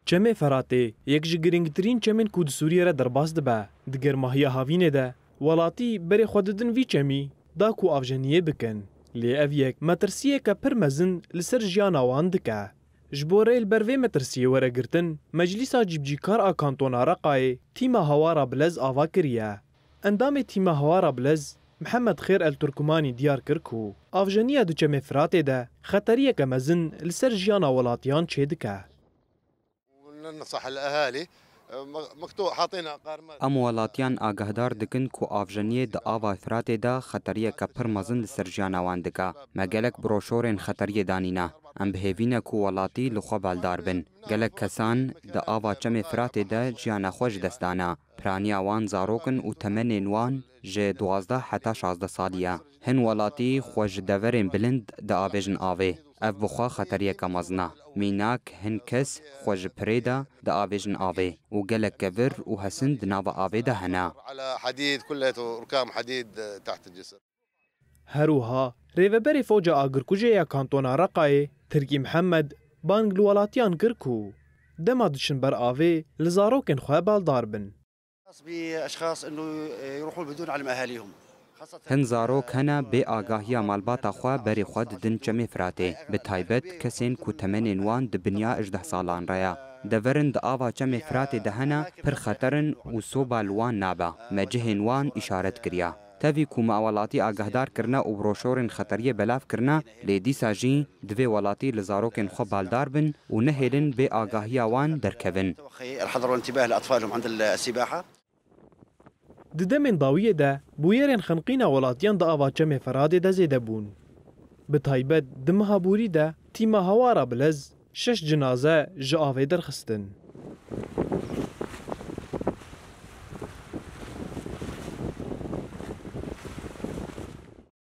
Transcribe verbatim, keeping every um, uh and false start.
Çemê Feratê yek ji girîngtirîn çemên ku di Sûriyê re derbas dibe. Di germahiya havînê de welatî berê xwe didin vî çemî da ku avjeniyê bikin. Lê ev yek metirsiyeke pir mezin li ser jiyana wan dike. Ji bo rê li ber vê metirsiyê were girtin, Meclîsa Cîbicîkar a Kantona Reqayê tîma Hawara Bilez ava kiriye. Endamê tîma Hawara Bilez, Mihemed Xêr El Turkumanî diyar kir ku avjeniya di Çemê Firatê de xeteriyeke mezin li ser jiyana welatiyan çêdike. وننصح الاهالي. مكتوب حاطينها قارمات. Em welatiyan agahdar dikin ku avjeniyê di ava Firatê de xeteriyeke pir mezin li ser jiyana wan dike. Me gelek broşorên xeteriyê danîne. Em bi hêvî ne ku welatî li xwe beldar bin. Gelek kesan di ava Çemê Firatê de jiyana xwe ji dest dane. Piraniya wan zarok in û temenên wan ji duwazdeh heta şazdeh salî ye. Hin welatî xwe ji deverên bilind diavêjin avê. Ev bi xwe xeteriyeke mezin e. Mînak, hin kes xwe ji pirê de diavêjin avê û gelek kevir û hesin di nava avê de hene. على حديد، كلياته ركام حديد تحت الجسر. Her wiha rêveberê Fewca Agirkujê ya Kantona Reqayê, Tirkî Mihemed, bang li welatiyan kir ku dema diçin ber avê li zarokên xwe baldar bin. بأشخاص انه يروحون بدون علم اهاليهم. Hin zarok hene bê agahiya malbata xwe berê xwe didin Çemê Firatê, bi taybet kesên ku temenên wan di biniya hejdeh salan re ye. Deverin di ava Çemê Firatê de hene, pir xeter in û soba li wan nabe. Me cihên wan îşaret kiriye. Tevî ku me welatî agahdar kirine û broşorên xeteriyê belav kirine, lê dîsa jî divê welatî li zarokên xwe baldar bin û nehêlin bê agahiya wan derkevin. الحذر والانتباه لاطفالهم عند السباحه. Di demên dawiyê de bûyerên xeniqîna welatiyan di ava Çemê Feratê de zêde bûn. Bi taybet di meha borî de tîma Hawara Bilez şeş cinaze ji avê derxistin.